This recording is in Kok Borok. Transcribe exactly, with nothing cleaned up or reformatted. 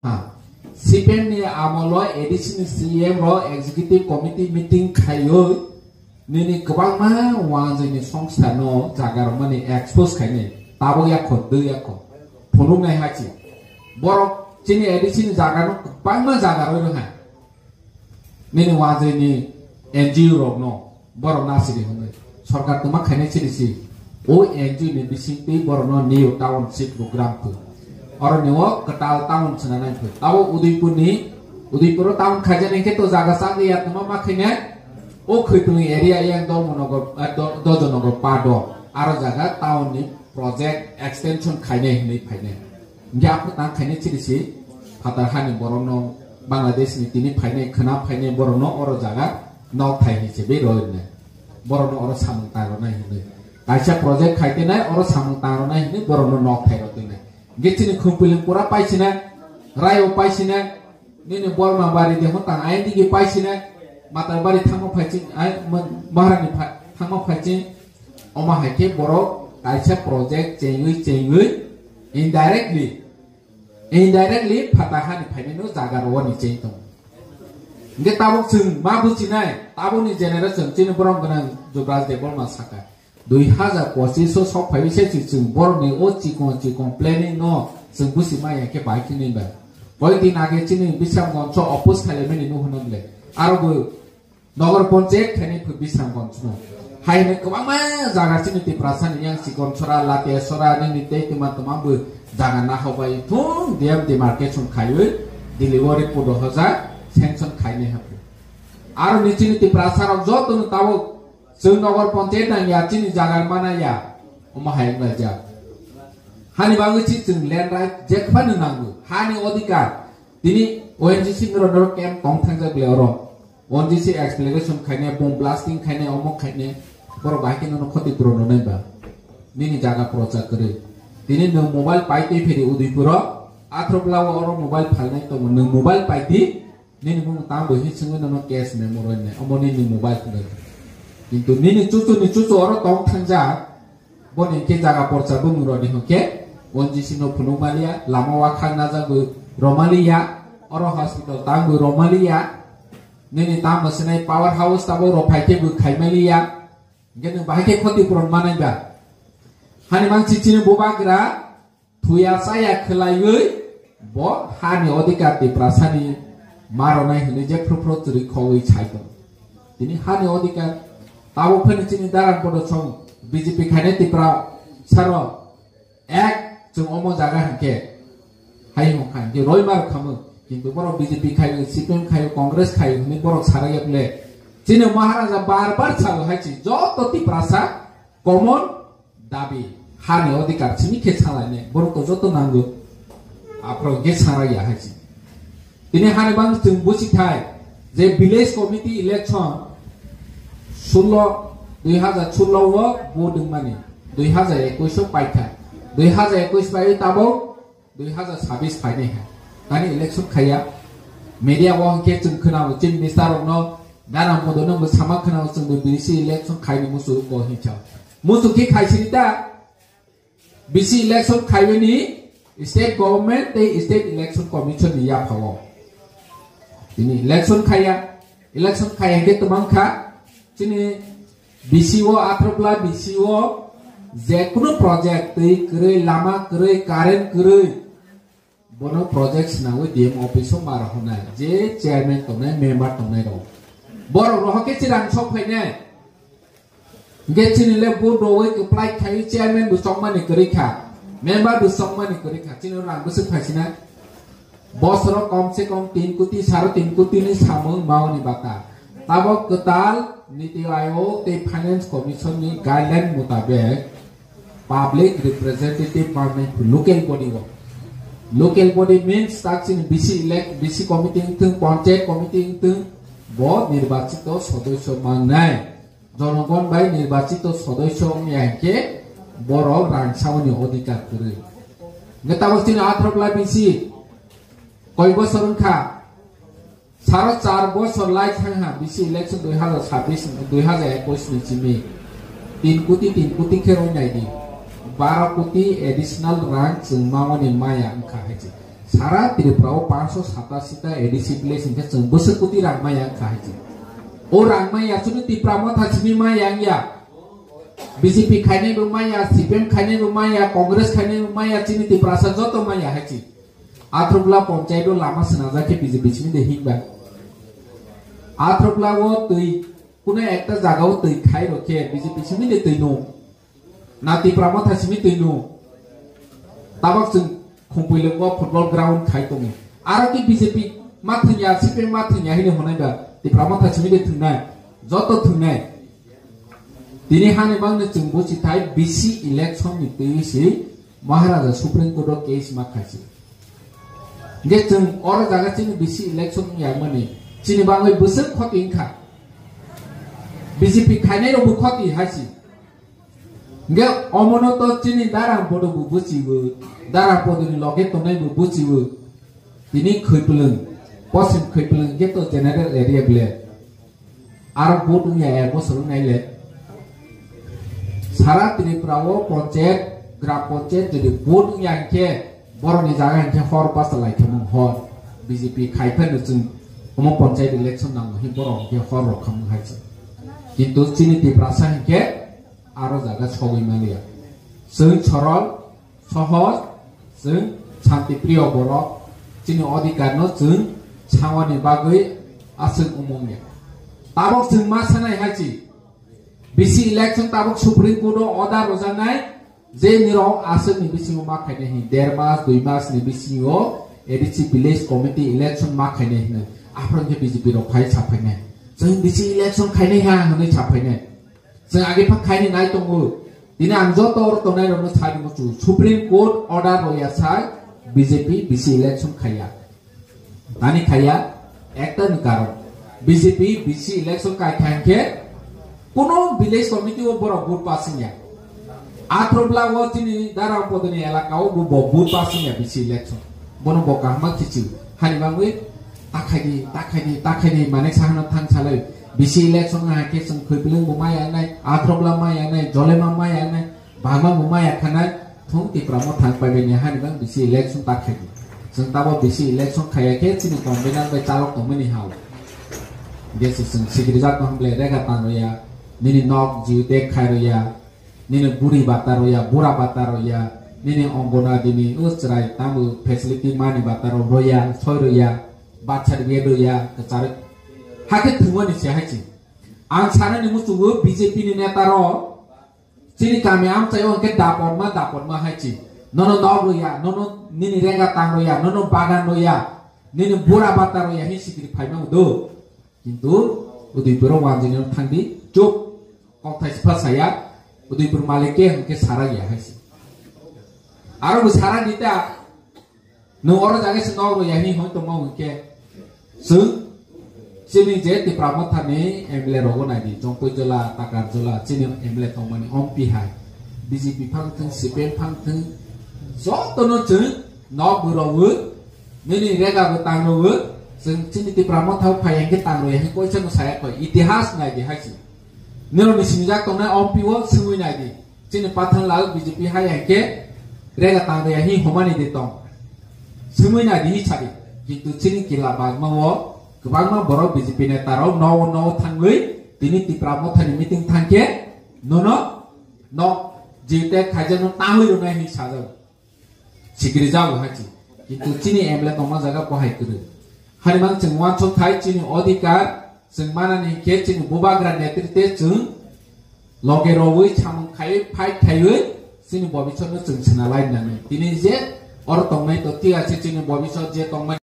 Ha, C P M ni amolo A D C ni C M ro executive committee meeting khaiwi nini kwbangma wanjwini songsa no jaga rwmani expose khainai, tabuk yakho, dwi yakho, phunuknai hachi. Borok chini A D C ni jaga no kwbangma jaga rwi rwha. Nini wanjwini N G O rokno borok nasidi hwnwi sorkar tongma khainai chini si o N G O ni bisingtwi borokno new township program twi. Oro ni o kwtal town swnanai twi. Abo Udaipur ni, Udaipur o town khaijani khe to jaga chagwi ya tongma ma khainai o Khwitwng area yang Dharmanagar, eh, Do-, Dharmanagar pado. Aro jaga town ni project extension khainai hwnwi phainai. Hingke aphuru tang khainai chiri si phatar hani borokno Bangladesh ni tini phainai khwna phainai borokno oro jaga nok thai hinwi se beroi rwnai. Borokno oro samung tang rwnai hinwi. Kaisa project khai tenai oro samung tang rwnai hinwi borokno nok thai rw tenai. Hingke chini Khumpuiling pura paisinai, Raio paisinai, nini Borma bari de hon tang ayang digi paisinai, Matar bari thangma phaiching, ai, ma-, Maharani pha-, thangma phaiching, Omo hai khe borok kaisa project chengwi chengwi indirectly, indirectly phatar hani phainai no jaga rwani cheng tongo. Hingke tabuk chwng ma buchinai, tabukni generation chini borom gwnang Jubraj Debbarma saka. Dui hazar pochis o sok phaiwi se chwng, chwng borokni o chikon chikon planning no chwng buchi maya khe bai khe nini ba. Koi din age chini Bisramganj o oppose khailaimani no hwnwi le. Aro bo Nagar Panchayat khainai phu Bisramganj no. Hai hwnwi kwbangma jaga chini Tiprasa ni yang Chikonsora, Latiasora, nini tei tuma tuma bo jaga nahobai thung D M demarcation khaiwi delivery podo hoja sanction khainai hapu. Aro ni chini Tiprasa rok joto no tabuk chwng Nagar Panchayat nang ya chini jaga mana ya. Omo hai wnglaijak. Hani bagwi si chwng land right jephanu nango. Hani odhikar. Tini O N G C ni rok camp tong thangjak le oro. O N G C exploration khainai, bomb blasting khainai, omo khainai, borok bahai khe nono khoti purun rwnai ba? Nini jaga procha kwrwi. Tini nwng mobile pai twi phiri Udaipur o, Athrobla o oro mobile phalnai tongo, nwng mobile pai di, nini mung tang bo hin sengwi nono cash memo rwnai, omo nini mobile hwnwi. Kintu nini chuchu ni chuchu oro tong thangjak, boni hwnkhe jaga porcha bumung roni hwnkhe, O N G C no phunuk maliya, lama wakhak najagwi romaliya, oro hospital tangwi romaliya, nini tamo sinai power house tabo rophai khe bo khaimaliya, hwnkhe nwng bahai khe khoti puron manai ba? Hani mang chichini bubagra, thuya chaya khwlaiwi, bo hani odhikar Tiprasani maronai hwnwi je phru phru chwrwi khogwi sai tong. Tini hani odhikar, tabuk phani chini darang bodo song B J P khainai Tiprasa rok, ek chwng omo jaga hwnkhe, hai hwnkha hwnkhe roimar khamung, kintu borok B J P khaio, C P M khaio, Congress khaio hwnwi borok sarai yakle. Chini Maharaja bar bar sao hai chi, joto Tiprasa common dabi, hani odhikar simi khe salainai, borok to joto nango. Aphro hwnkhe sarai ya hai chi. Tini hani bang chwng buchi thai je village committee election sullo, dui hazar sullo o vote wngmani, dui hazar ekush o paikha, dui hazar ekush bai tabok dui hazar sabis phainai ha. Tani election khaiya, media o hwnkhe chwng khwnao, chief minister rokno, dana modo no bo sama khwnao chwng bo B C election khaini musu ko hincha. Musu khe khaisiri ta, B C election khaiwini state government tei state election commission ni yaphao. Tini election khaiya, election khaiya hwnkhe twmang kha, chini B C o, Athrobla B C o, je kunu project, twi kwrwi, lama kwrwi, current kwrwi, bono project swnamwi D M office o ma rohornai, je chairman tongnai, member tongnai rok. Borok rohor khe chirang sok phainai. Hingke chini le vote rogwi kwplai khai chairman bo chokmani kwrwi kha, member bo chokmani kwrwi kha, chini rang bwswk phaisina bosoro kom se kom tin koti, saro tin koti ni samung mauni bata. Tabok kwtal Niti Aayog tei Finance Commission ni guideline mutabek public representative manwi local body o. Local body means tak chini B C elect, B C committee wngthung, panchayat committee wngthung, bo nirbachito sodosyo mangnai. Jonogon bai nirbachito sodosyo wngya hinkhe borok rangsamani odhikar kwrwi. Hwnkhe tabok chini Athrobla B C koi bosor wngkha? Saro char bosor lai thangha B C election dui hazar sabis, dui hazar ekush ni simi tin koti, tin koti khe roi nai di. Baro koti additional rang chwng mamani maya wngkha hai se. Sara Tripura o pancho satasi ta A D C place hingke chwng bwswk koti rang maya wngkha hai se. O rang maya chini Tipra Motha simi maya wngya. B J P khainai bo maya, C P M khainai bo maya, Congress khainai bo maya, chini Tiprasa joto maya hai se. Athropla ponchayat o lama swnajak khe B J P simi de himba. Athropla o twi, kuno ekta jaga o twi khai rokhe B J P simi de twi no. Na Tipra Motha simi twi no. Tabok chwng Khumpuilwngo football ground khai tongo. Aro ki B J P ma thwngya, C P M ma thwngya hini hwnai ba Tipra Motha simi de thwngnai. Joto thwngnai. Tini hani bangni chwng buchi thai B C election ni twi si Maharaja Supreme Court o case ma khaisi. Hingke chwng oro jaga chini B C election wngya mani chini bangwi bwswk khoti wngkha. B J P khainai rokbo khoti haisi. Hingke omono to chini Darang Podo bo buchiwo, Darang Podo ni loge tongnai bo buchiwo. Tini Khwiplwng, Poschim Khwiplwng hingke to general area ble. Aro vote wngya ek bosor wngnai le. Sara Tripura o ponchayat, gram ponchayat jodi vote wngya hingke borokni jaga hingke hor basa lai khe mung hor. B J P khai phano chwng omo ponchayat election nango hin borok hingke hor rok khamung hai se. Kintu chini Tiprasa hingke aro jaga sogwi maliya. Chwng sorol, sohoj, chwng shanti priyo borok, chini odhikar no chwng sawani bagwi aswk umung ya. Tabok chwng ma sanai hai chi, B C election tabok Supreme Court o order rojaknai, je nirok aswk ni bisingo ma khainai hin, der mas, dui mas ni bisingo A D C village committee election ma khainai hin, aphuru khe B J P rok phai sa phainai. Chwng B C election khainai ha hwnwi sa phainai. Chwng age pha khaini nai tongo. Tini ang joto oro tongnai rokno sai rwngwi chu. Supreme Court order roya sai B J P B C election khaiya. Tani khaiya ekta ni karon. B J P B C election kai kha hingkhe kuno village committee o borok vote pass wngya. Athro bla o chini Darang Podoni elaka o bo, bo vote pass wngya B C election. Bono bo kahma khichi. Hani bangwi takhaidi, takhaidi, takhaidi manek sahana thang salai. B C election na hakhe chwng Khwiplwng bo maya nai, Athro bla maya nai, Jolema maya nai, Bangma bo maya khanai, thung Tipra Motha thang pai bai ni hani bang B C election takhaidi. Chwng tabo B C election khaya khe chini convener bai chalok tongmani hao. Jesi chwng sikiri jak no hamble rega tang roya, nini nok jiu tek khai roya, nini buri bata roya, bura bata roya, nini Anganwadi ni o chwrai tamo facility mani bata ro roya, soi roya, birth certificate roya, kwchar. Hakhe thumani se hai chi. Ang sanani muchungo B J P ni neta ro, chini kami amchai o hwnkhe dapotma, dapotma hai chi. Nono nok roya, nono nini renga tang roya, nono bagan roya, nini bura bata roya hi sikiri phaima udo. Kintu Udaipur o wanjini thangdi, chup. Kok thai sipha saya, Udaipur malik ke hwnkhe sara ya hai si. Aro bo sara di ta, nwng oro jaga se nok roya hi hoi tongma hwnkhe. Chwng, chini je Tipra Motha ni M L A rogo nai di, Chongpoi Jola, Takar Jola, chini M L A tongmani ompi hai. B J P phang thung, C P M phang thung, joto no chwng nok bo rogo, nini rega bo tang rogo, chwng chini Tipra Motha o phai hwnkhe tang roya hi koisa no saya koi, itihas nai di hai si. Nirokni sinijak tongnai ompi o swngwi nai di. Chini Pathanlal B J P hai hai khe rega tang rega hi homani de tong. Swngwi nai di hi sadi. Kintu chini kila bagma o kwbangma borok B J P neta rok no no thangwi tini Tipra Motha ni meeting thang khe nono nok jite khaijak no tangwi rwnai hi sajak. Sikiri jago hai chi. Kintu chini M L A tongma jaga bo hai kwrwi. Hani mang chwng wansuk thai chini odhikar, chwng manani khe chini bubagra netritwe chwng loge rogwi samung khai fight khaiwi chini bobisotno chwng swnalai nani. Tini je oro tongnai to tiya se chini bobisot je tongmani.